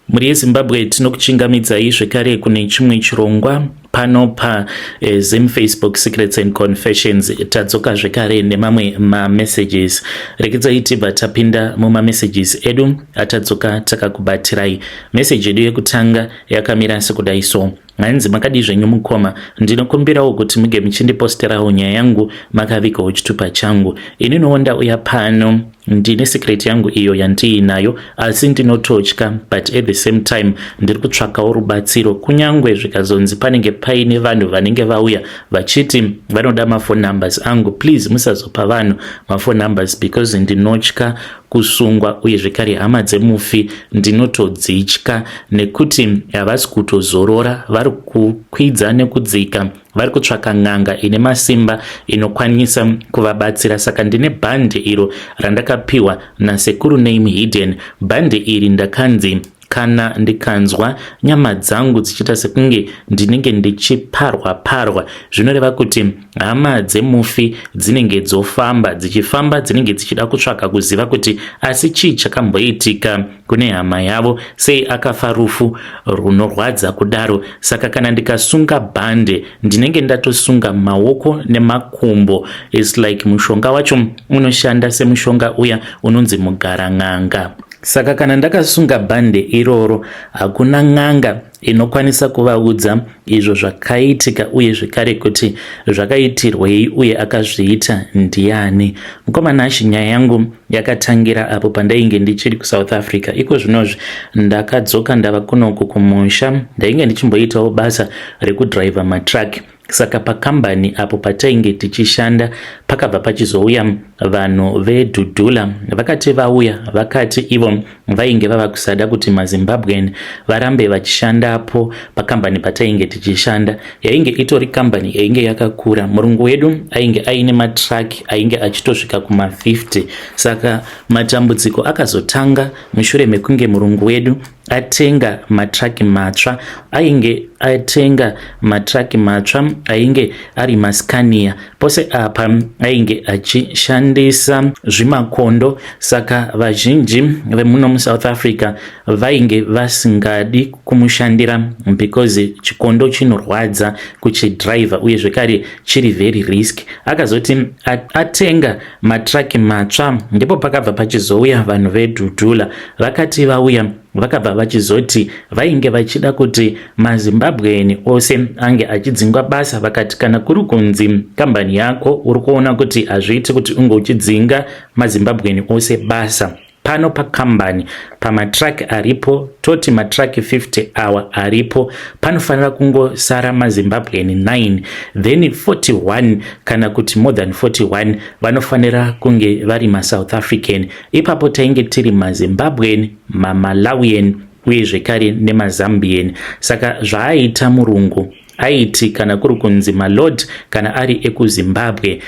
Mhuri yeZimbabwe, tinokuchingamidzai zvekare kune chimwe chirongwa pano paZim Facebook Secrets and Confessions. Tadzoka zvekare nemamwe mamessages. Rekedzai tibva tapinda mumamessages edu atadzoka takakubatirai. Meseji yedu yekutanga yakamira sekudai so: Hanzi, "Makadii zvenyu mukoma? Ndinokumbirawo kuti muge muchindiposterawo nyaya yangu makavigawo chitupa changu. Ininiwo ndauya pano, ndine secret yangu iyo yandiinayo, asi ndinototya, but at the same time ndiri kutsvakawo rubatsiro. Kunyange zvikazonzi panenge paine vanhu vanenge vauya vachiti vanoda maphone numbers angu, please musazopa vanhu maphone numbers because ndinotya kusungwa. Uye zvekare hama dzemufi ndinotodzitya nekuti havasi kutozorora, vari kukwidza nekudzika, vari kutsvaka n'anga ine masimba inokwanisa kuvabatsira. Saka ndine bhandi iro randakapiwa nasekuru name hidden. Bhandi iri ndakanzi kana ndikanzwa nyama dzangu dzichiita sekunge ndinenge ndichiparwa parwa, zvinoreva kuti hama dzemufi dzinenge dzofamba dzichifamba, dzinenge dzichida kutsvaka kuziva kuti asi chii chakamboitika kune hama yavo, sei akafa rufu runorwadza kudaro. Saka kana ndikasunga bhande, ndinenge ndatosunga maoko nemakumbo. It's like mushonga wacho unoshanda semushonga uya unonzi mugaran'anga. Saka kana ndakasunga bhande iroro, hakuna n'anga inokwanisa kuvaudza izvo zvakaitika uye zvekare kuti zvakaitirwei uye akazviita ndiani. Mukoma Nashi, nyaya yangu yakatangira apo pandainge ndichiri kuSouth Africa. Iko zvinozvi ndakadzoka, ndava kunoku kumusha. Ndainge ndichimboitawo basa rekudhiraivha matruck. Saka pakambani apo patainge tichishanda pakabva pachizouya vanhu veDudula. Vakati vauya, vakati ivo vainge vava kusada kuti maZimbabwean varambe vachishandapo pakambani patainge tichishanda. Yainge itori kambani yainge yakakura. Murungu wedu ainge aine matruck ainge achitosvika kuma50. Saka matambudziko akazotanga mushure mekunge murungu wedu atenga matruck matsva. Ainge atenga matruck matsva ainge ari maScania. Pose apa ainge achishandisa zvimakondo. Saka vazhinji vemuno muSouth Africa vainge vasingadi kumushandira because chikondo chinorwadza kuchidhiraivha uye zvekare chiri very risk. Akazoti atenga matruck matsva, ndipo pakabva pachizouya vanhu veDudula. Vakati vauya, vakabva vachizoti vainge vachida kuti maZimbabwean ose ange achidzingwa basa. Vakati kana kuri kunzi kambani yako uri kuona kuti hazviiti kuti unge uchidzinga maZimbabwean ose basa pano pakambani, pamatruck aripo, toti matruck 50 awa aripo, panofanira kungosara maZimbabwean 9, then 41 kana kuti more than 41 vanofanira kunge vari maSouth African. Ipapo tainge tiri maZimbabwean, maMalawian uye zvekare nemaZambian. Saka zvaaita murungu, aiti kana kuri kunzi maload kana ari ekuZimbabwe,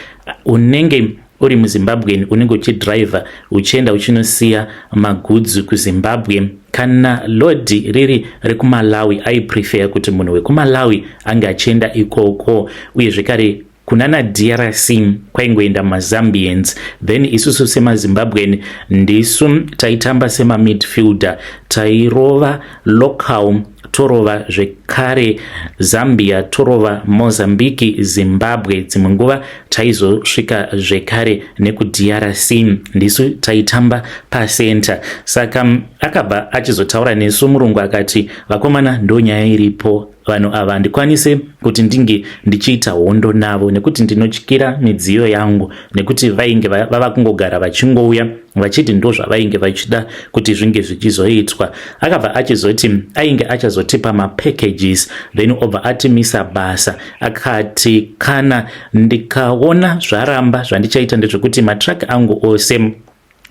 unenge uri muZimbabwean, unenge uchidhiraivha uchienda uchinosiya magoods kuZimbabwe. Kana load riri rekuMalawi, aiprefer kuti munhu wekuMalawi ange achienda ikoko. Uye zvekare kunana DRC kwaingoenda maZambians, then isusu semaZimbabwean ndisu taitamba semamidfielder. Tairova local, torova zvekare Zambia, torova Mozambique, Zimbabwe. Dzimwe nguva taizosvika zvekare nekuDRC. Ndisu taitamba pacenter. Saka akabva achizotaura nesu murungu akati, 'Vakomana, ndo nyaya iripo. Vanhu ava handikwanisi kuti ndinge ndichiita hondo navo nekuti ndinotyira midziyo yangu,' nekuti vainge vava kungogara vachingouya vachiti ndo zvavainge vachida kuti zvinge zvichizoitwa. Akabva achizoti ainge achazotipa mapackages, then obva atimisa basa. Akati kana ndikaona zvaramba, zvandichaita ndezvekuti matruck angu ose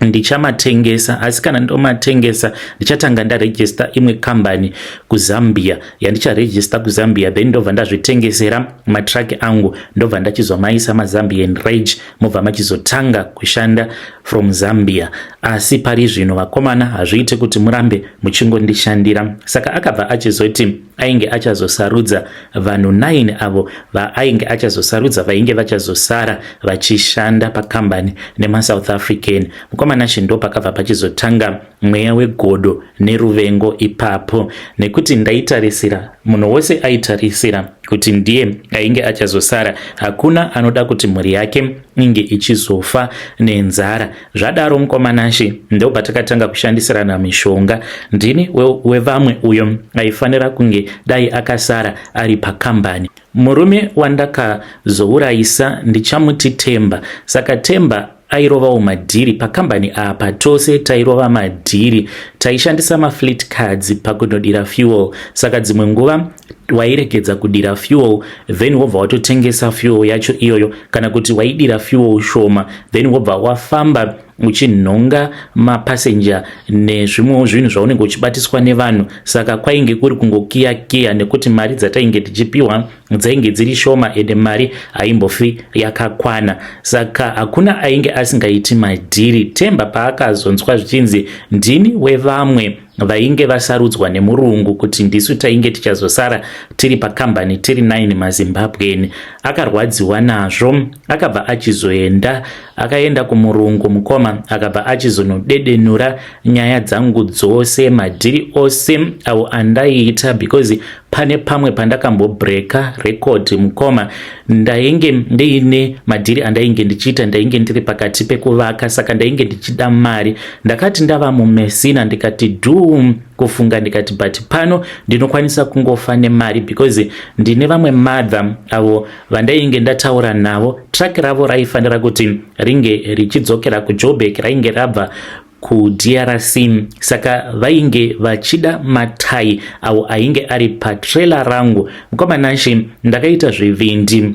ndichamatengesa, asi kana ndomatengesa, ndichatanga ndaregister imwe kambani kuZambia, yandicharegister kuZambia, then ndobva ndazvitengesera matruck angu, ndobva ndachizomaisa maZambian reg, mobva machizotanga kushanda from Zambia. Asi pari zvino vakomana, hazviite kuti murambe muchingondishandira. Saka akabva achizoti ainge achazosarudza vanhu 9 avo vaainge achazosarudza vainge vachazosara vachishanda pakambani nemaSouth African. Mukomana chi, ndo pakabva pachizotanga mweya wegodo neruvengo ipapo, nekuti ndaitarisira, munhu wose aitarisira kuti ndiye ainge achazosara. Hakuna anoda kuti mhuri yake inge ichizofa nenzara. Zvadaro, mukomanashi, ndo patakatanga kushandisirana mishonga. Ndini wevamwe uyo aifanira kunge dai akasara ari pakambani. Murume wandakazourayisa ndichamuti Temba. Saka Temba airovawo madhiri pakambani apa. Tose tairova madhiri, taishandisa mafleet cards pakunodira fuel. Saka dzimwe nguva wairegedza kudira fuel, then wobva watotengesa fuel yacho iyoyo, kana kuti waidira fuel shoma, then wobva wafamba uchinhonga mapassenger nezvimwewo zvinhu zvaunenge uchibatiswa nevanhu. Saka kwainge kuri kungokiya kiya, nekuti mari dzatainge tichipiwa dzainge dziri shoma, ende mari haimbofi yakakwana. Saka hakuna ainge asingaiti madhiri. Temba paakazonzwa zvichinzi ndini wevamwe vainge vasarudzwa nemurungu kuti ndisu tainge tichazosara tiri pakambani tiri 9 maZimbabwean, akarwadziwa nazvo. Akabva achizoenda, akaenda kumurungu, mukoma, akabva achizonodedenura nyaya dzangu dzose, madhiri ose avo andaiita, because pane pamwe pandakambobreaka record, mukoma. Ndainge ndiine madhiri andainge ndichiita. Ndainge ndiri pakati pekuvaka, saka ndainge ndichida mari. Ndakati ndava muMessina, ndikati dhum kufunga, ndikati, "But pano ndinokwanisa kungofa nemari," because ndine vamwe mother avo vandainge ndataura navo. Truck ravo raifanira kuti ringe richidzokera kuJoburg, rainge rabva kuDRC. Saka vainge vachida matai avo ainge ari patrailer rangu. Mukomanashi, ndakaita zvivindi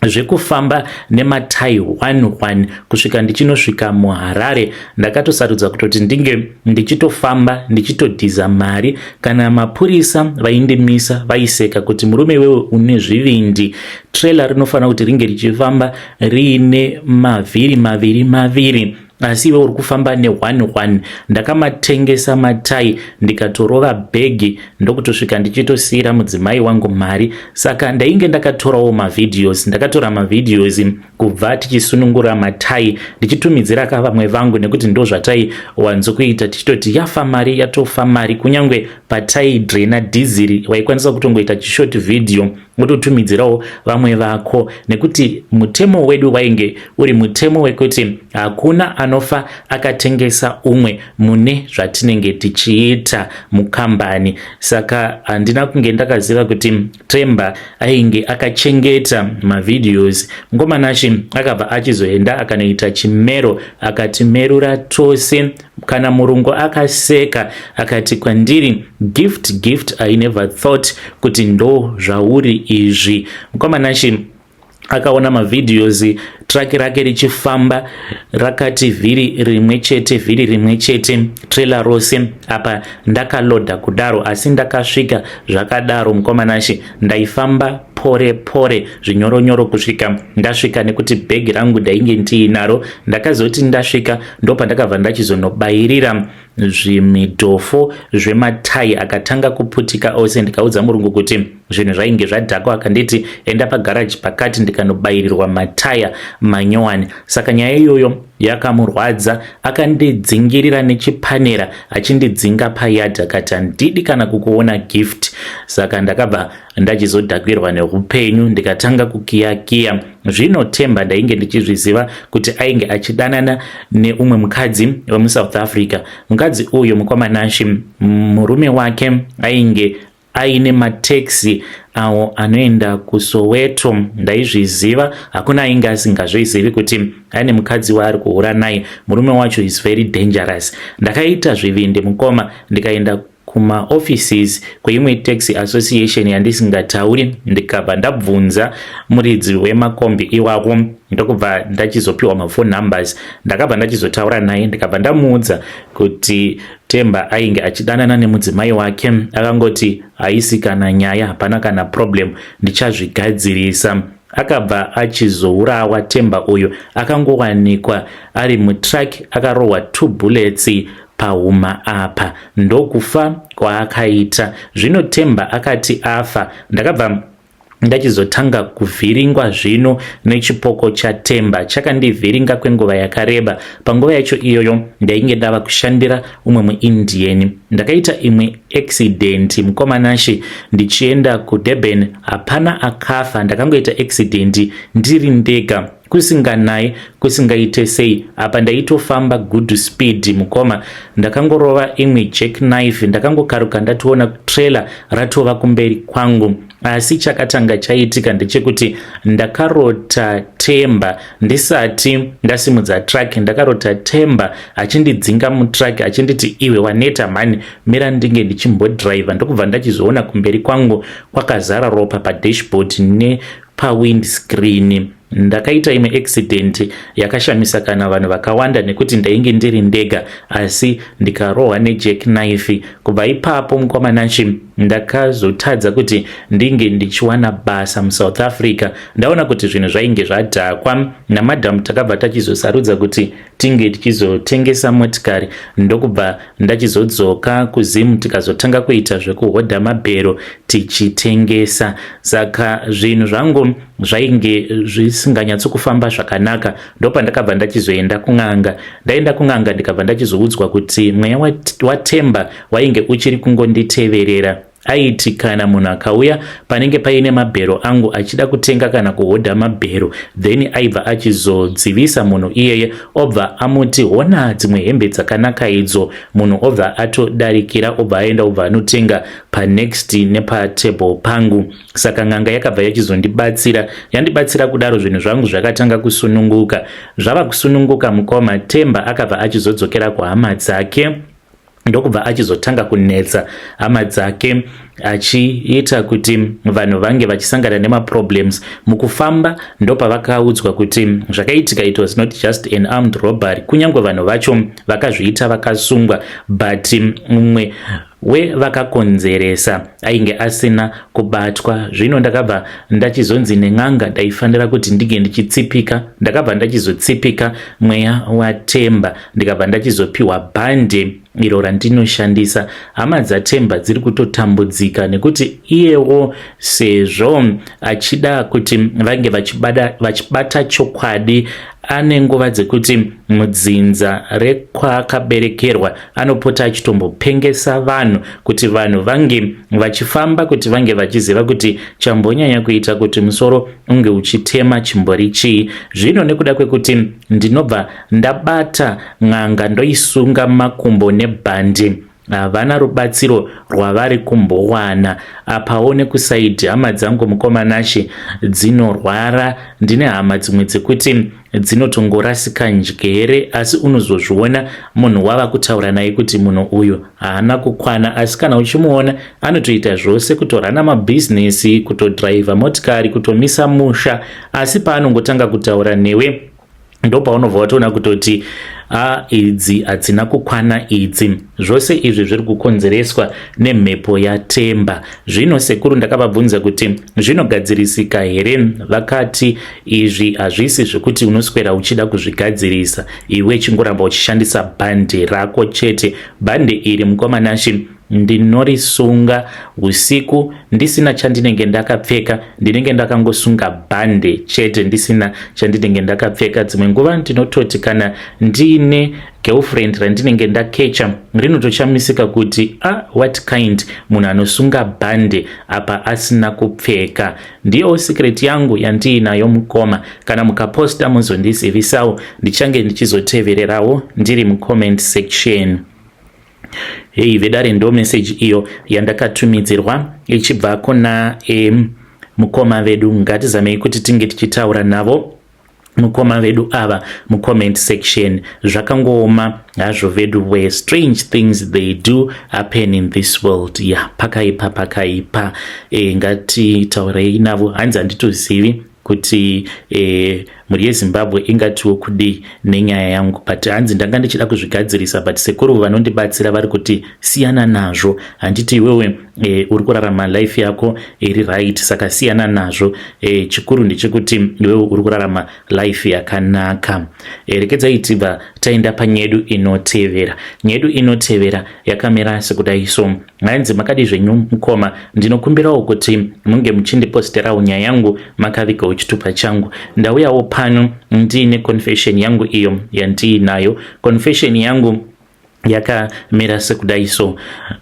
zvekufamba nematai 11 kusvika ndichinosvika muHarare. Ndakatosarudza kutoti ndinge ndichitofamba ndichitodhiza mari. Kana mapurisa vaindimisa, vaiseka kuti, "Murume iwewe une zvivindi. Trailer rinofanira kuti ringe richifamba riine mavhiri maviri maviri, asi iwe uri kufamba ne11." Ndakamatengesa matai, ndikatorova bhegi, ndokutosvika ndichitosiyira mudzimai wangu mari. Saka ndainge ndakatorawo mavideos. Ndakatora mavideos kubva tichisunungura matai, ndichitumidzira ka vamwe vangu, nekuti ndo zvataiwanzokuita, tichitoti yafa mari, yatofa mari. Kunyange pataidrena dhiziri, waikwanisa kutongoita chishort video wototumidzirawo vamwe vako, nekuti mutemo wedu wainge uri mutemo wekuti hakuna anofa akatengesa umwe mune zvatinenge tichiita mukambani. Saka handina kunge ndakaziva kuti Temba ainge akachengeta mavideos. Ngomanashi akabva achizoenda akanoita chimero, akatimerura tose. Kana murungu akaseka, akati kwandiri, "Gift, Gift, I never thought kuti ndo zvauri izvi." Mukomanashi akaona mavideos, truck rake richifamba rakati vhiri rimwe chete, vhiri rimwe chete, trailer rose apa ndakalodha kudaro. Asi ndakasvika zvakadaro, mukomanashi. Ndaifamba pore pore, zvinyoronyoro, kusvika ndasvika, nekuti bhegi rangu ndainge ndiinaro. Ndakazoti ndasvika, ndopandakabva ndachizonobayirira zvimidhofo zvematai, akatanga kuputika ose. Ndikaudza murungu kuti zvinhu zvainge zvadhakwa. Akanditi enda pagaraji pakati, ndikanobayirirwa mataya manyowani. Saka nyaya iyoyo yakamurwadza, akandidzingirira nechipanera, achindidzinga payadhi, akati, "Handidi kana kukuona, Gift." Saka ndakabva ndachizodhakwirwa neupenyu, ndikatanga kukiyakiya. Zvino Temba ndainge ndichizviziva kuti ainge achidanana neumwe mukadzi wemuSouth Africa. Mukadzi uyu, mukwamanashi, murume wake ainge aine matekisi awo anoenda kuSoweto. Ndaizviziva, hakuna ainge asingazvizivi kuti aine mukadzi waari kuhura naye. Murume wacho is very dangerous. Ndakaita zvivindi, mukoma, ndikaenda kumaoffices kweimwe taxi association yandisingatauri, ndikabva ndabvunza muridzi wemakombi iwako, ndokubva ndachizopiwa maphone numbers. Ndakabva ndachizotaura naye, ndikabva ndamuudza kuti Temba ainge achidanana nemudzimai wake. Akangoti, "Haisi kana nyaya, hapana kana problem, ndichazvigadzirisa." Akabva achizourawa Temba uyu akangowanikwa ari mutruck akarohwa 2 bullets pahuma apa ndokufa kwaakaita. Zvino Temba akati afa ndakabva ndachizotanga kuvhiringwa zvino nechipoko chaTemba chakandivhiringa kwenguva yakareba. Panguva yacho iyoyo ndainge ndava kushandira umwe muIndian. Ndakaita imwe accident mukoma Nashe ndichienda kuDurban hapana akafa ndakangoita accident ndiri ndega kusinganayi kusingaite sei apa ndaitofamba good speed mukoma ndakangorova imwe jack knife ndakangokaruka ndatoona trailer ratova kumberi kwangu asi chakatanga chaitika ndechekuti ndakarota Temba ndisati ndasimudza truck ndakarota Temba achindidzinga mutruck achinditi iwe waneta mhani mira ndinge ndichimbodriver ndokubva ndachizoona kumberi kwangu kwakazara ropa padashboard nepawindscreen. Ndakaita imwe accident yakashamisa kana vanhu vakawanda nekuti ndainge ndiri ndega asi ndikarohwa nejack knife. Kubva ipapo mukoma Nashe ndakazotadza kuti ndinge ndichiwana basa muSouth Africa. Ndaona kuti zvinhu zvainge zvadhakwa namadhamu takabva tachizosarudza kuti tinge tichizotengesa motikari ndokubva ndachizodzoka kuZim tikazotanga kuita zvekuhodha mabhero tichitengesa. Saka zvinhu zvangu zvainge zvisinganyatsokufamba zvakanaka ndopandakabva ndachizoenda kun'anga. Ndaenda kun'anga ndikabva ndachizoudzwa kuti mweya waTemba wainge uchiri kungonditeverera. Aiti kana munhu akauya panenge paine mabhero angu achida kutenga kana kuhodha mabhero then aibva achizodzivisa munhu iyeye obva amuti hona dzimwe hembe dzakanaka idzo munhu obva atodarikira obva aenda obva anotenga panext nepatable pangu. Saka n'anga yakabva yachizondibatsira yandibatsira kudaro zvinhu zvangu zvakatanga kusununguka. Zvava kusununguka mukoma Temba akabva achizodzokera kuhama dzake ndokubva achizotanga kunetsa hama dzake achiita kuti vanhu vange vachisangana nemaproblems mukufamba. Ndopavakaudzwa kuti zvakaitika it was not just an armed robbery kunyange vanhu vacho vakazviita vakasungwa but mumwe wevakakonzeresa ainge asina kubatwa. Zvino ndakabva ndachizonzi nen'anga ndaifanira kuti ndinge ndichitsipika. Ndakabva ndachizotsipika mweya waTemba ndikabva ndachizopiwa bhande iro randinoshandisa. Hama dzaTemba dziri kutotambudzika nekuti iyewo sezvo achida kuti vange vachibata chokwadi ane nguva dzekuti mudzinza rekwaakaberekerwa anopota achitombopengesa vanhu kuti vanhu vange vachifamba kuti vange vachiziva kuti chambonyanya kuita kuti musoro unge uchitema chimbori chii. Zvino nekuda kwekuti ndinobva ndabata n'anga ndoisunga makumbo nebhandi havana rubatsiro rwavari kumbowana. Apawo nekusaidhi hama dzangu mukoma Nashe dzinorwara. Ndine hama dzimwe dzekuti dzinotongorasika njere asi unozozviona munhu wava kutaura naye kuti munhu uyu haana kukwana asi kana uchimuona anotoita zvose kutorana mabhizinesi kutodhiraivha motikari kutomisa musha asi paanongotanga kutaura newe ndopaunobva watoona kutoti a idzi hadzina kukwana idzi. Zvose izvi zviri kukonzereswa nemhepo yaTemba. Zvino sekuru ndakavabvunza kuti zvinogadzirisika here vakati izvi hazvisi zvekuti unoswera uchida kuzvigadzirisa iwe chingoramba uchishandisa bhande rako chete. Bhande iri mukoma Nashe ndinorisunga usiku ndisina chandinenge ndakapfeka ndinenge ndakangosunga bhande chete ndisina chandinenge ndakapfeka. Dzimwe nguva ndinototi kana ndiine girlfriend randinenge ndakecha rinotochamisika kuti a what kind munhu anosunga bhande apa asina kupfeka. Ndiyo secret yangu yandiinayo mukoma. Kana mukaposta muzondizivisawo ndichange ndichizotevererawo ndiri mucomment section. Hei vedare ndo message iyo yandakatumidzirwa ichibva kuna mukoma vedu. Ngatizamei kuti tinge tichitaura navo mukoma vedu ava mucomment section. Zvakangooma hazvo vedu where strange things they do happen in this world. Ya pakaipa pakaipa. Ngatitaurei navo hanzi handitozivi kuti mhuri yeZimbabwe ingatiwo kudii nenyaya yangu, but hanzi ndanga ndichida kuzvigadzirisa, but sekuru vanondibatsira vari kuti siyana nazvo. Handiti iwewe uri kurarama life yako iri right? Saka siyana nazvo. Chikuru ndechekuti iwewe uri kurarama life yakanaka. Rekedzai tibva taenda panyedu inotevera. Nyedu inotevera yakamira sekudai so. Hanzi, "Makadi zvenyu mukoma? Ndinokumbirawo kuti munge muchindiposterawo nyaya yangu makavigawo chitupa changu. Ndauyawo pano ndiine confession yangu iyo yandiinayo. Confession yangu yakamira sekudai so.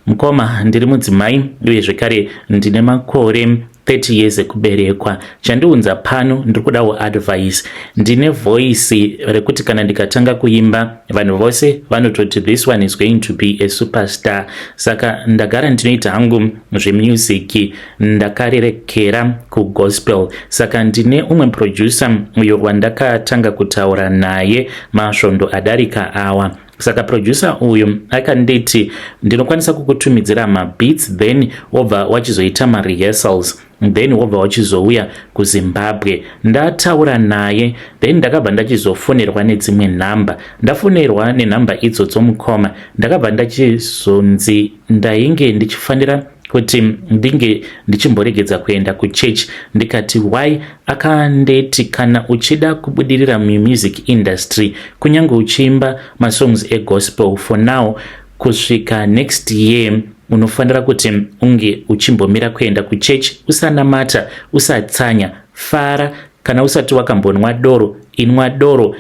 Mukoma, ndiri mudzimai uye zvekare ndine makore 30 years ekuberekwa. Chandiunza pano, ndiri kudawo advice. Ndine voice rekuti kana ndikatanga kuimba, vanhu vose vanototi this one is going to be a superstar. Saka ndagara ndinoita hangu zvemusic, ndakarerekera kugospel. Saka ndine umwe producer uyo wandakatanga kutaura naye masvondo adarika awa. Saka producer uyu akanditi ndinokwanisa kukutumidzira mabeats, then wobva wachizoita marehearsals, then wobva wachizouya kuZimbabwe. Ndataura naye, then ndakabva ndachizofonerwa nedzimwe nhamba. Ndafonerwa nenhamba idzodzo, mukoma, ndakabva ndachizonzi ndainge ndichifanira kuti ndinge ndichimboregedza kuenda kuchechi. Ndikati, 'Why?' Akandeti kana uchida kubudirira mumusic industry, kunyange uchiimba masongs egospel, for now kusvika next year unofanira kuti unge uchimbomira kuenda kuchechi. Usanamata, usatsanya, fara. Kana usati wakambonwa doro, inwa doro.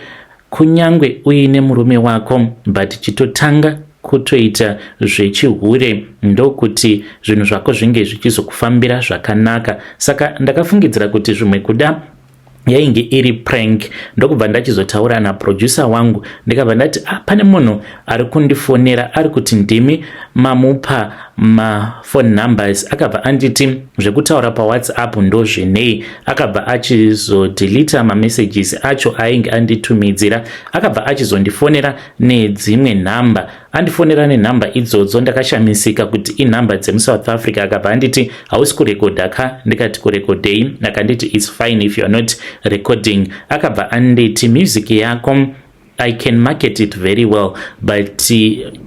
Kunyange uine murume wako, but chitotanga kutoita zvechihure, ndokuti zvinhu zvako zvinge zvichizokufambira zvakanaka." Saka ndakafungidzira kuti zvimwe kuda yainge iri prank, ndokubva ndachizotaura naproducer wangu. Ndikabva ndati, "Ah, pane munhu ari kundifonera, ari kuti ndimi mamupa maphone numbers." Akabva anditi zvekutaura paWhatsApp ndozvinei. Akabva achizodelita mamessages acho ainge anditumidzira. Akabva achizondifonera nedzimwe nhamba. Andifonera nenhamba idzodzo, ndakashamisika kuti inhamba dzemuSouth Africa. Akabva anditi, "Hausi kurekodha ka?" Ndikati, "Kurekodhei?" Akanditi, "It's fine if you are not recording." Akabva anditi, "Music yako, I can market it very well, but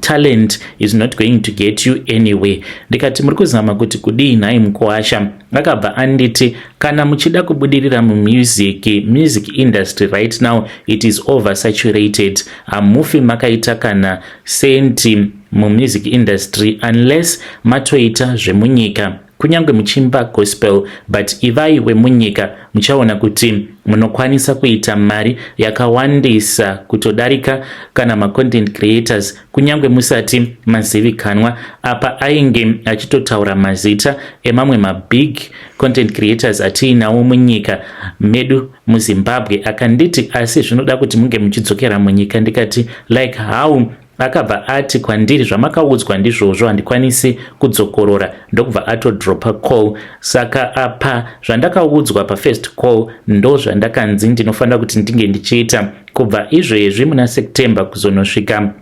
talent is not going to get you anywhere." Ndikati, "Muri kuzama kuti kudii nhai mukuwasha?" Akabva anditi, "Kana muchida kubudirira mumusic, music industry right now it is oversaturated. Hamufi makaita kana senti mumusic industry unless matoita zvemunyika. Kunyange muchiimba gospel, but ivai wemunyika, muchaona kuti munokwanisa kuita mari yakawandisa kutodarika kana macontent creators, kunyange musati mazivikanwa." Apa ainge achitotaura mazita emamwe mabig content creators atiinawo munyika medu muZimbabwe. Akanditi, "Asi zvinoda kuti munge muchidzokera munyika." Ndikati, "Like how?" Akabva ati kwandiri, "Zvamakaudzwa ndizvozvo, handikwanisi kudzokorora." Ndokubva atodropa call. Saka apa zvandakaudzwa pafirst call ndo zvandakanzi ndinofanira kuti ndinge ndichiita kubva izvezvi muna September kuzonosvika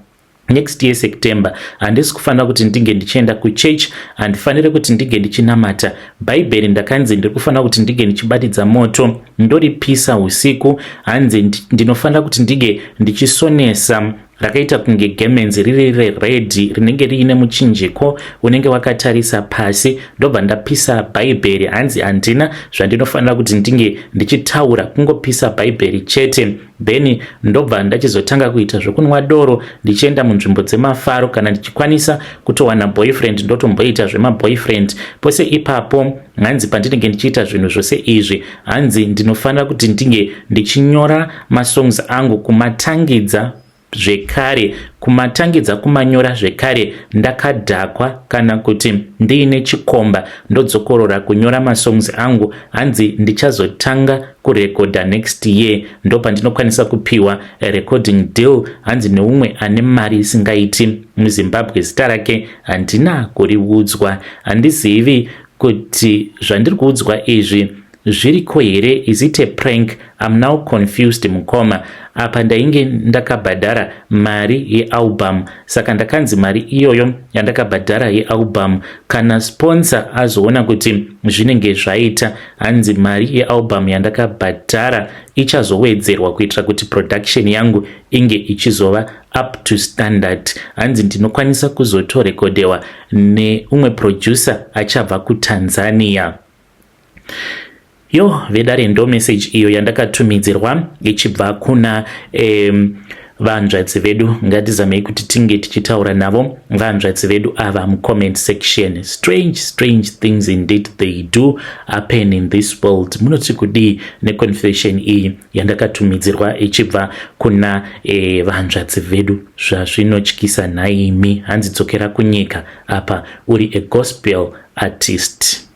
next year September. Handisi kufanira kuti ndinge ndichienda kuchurch, handifaniri kuti ndinge ndichinamata. Bhaibheri ndakanzi ndiri kufanira kuti ndinge ndichibatidza moto, ndoripisa usiku. Hanzi ndinofanira kuti ndinge ndichisonesa rakaita kunge gemenzi riri rered, rinenge riine muchinjiko unenge wakatarisa pasi, ndobva ndapisa Bhaibheri. Hanzi handina zvandinofanira kuti ndinge ndichitaura, kungopisa Bhaibheri chete. Then ndobva ndachizotanga kuita zvekunwa doro, ndichienda munzvimbo dzemafaro. Kana ndichikwanisa kutowana boyfriend, ndotomboita zvemaboyfriend pose ipapo. Hanzi pandinenge ndichiita zvinhu zvose izvi, hanzi ndinofanira kuti ndinge ndichinyora masongs angu, kumatangidza zvekare, kumatangidza kumanyora zvekare ndakadhakwa kana kuti ndiine chikomba, ndodzokorora kunyora masongs angu. Hanzi ndichazotanga kurekodha next year, ndo pandinokwanisa kupiwa recording deal, hanzi neumwe ane mari isingaiti muZimbabwe, zita rake handina kuriudzwa. Handizivi kuti zvandiri kuudzwa izvi Zviriko here? Is it a prank? I'm now confused, mukoma. Apa ndainge ndakabhadhara mari yealbum, saka ndakanzi mari iyoyo yandakabhadhara yealbum, kana sponsor azoona kuti zvinenge zvaita, hanzi mari yealbum yandakabhadhara ichazowedzerwa kuitira kuti production yangu inge ichizova up to standard. Hanzi ndinokwanisa kuzotorekodhewa neumwe producer achabva kuTanzania. Yo vedare, ndo message iyo yandakatumidzirwa ichibva kuna vanzvadzi vedu. Ngatizamei kuti tinge tichitaura navo vanzvadzi vedu ava mucomment section. Strange, strange things indeed, they do happen in this world. Munoti kudii neconfession iyi yandakatumidzirwa ichibva kuna vanzvadzi vedu? Zvazvinotyisa nhaimi. Hanzi dzokera kunyika, apa uri a gospel artist.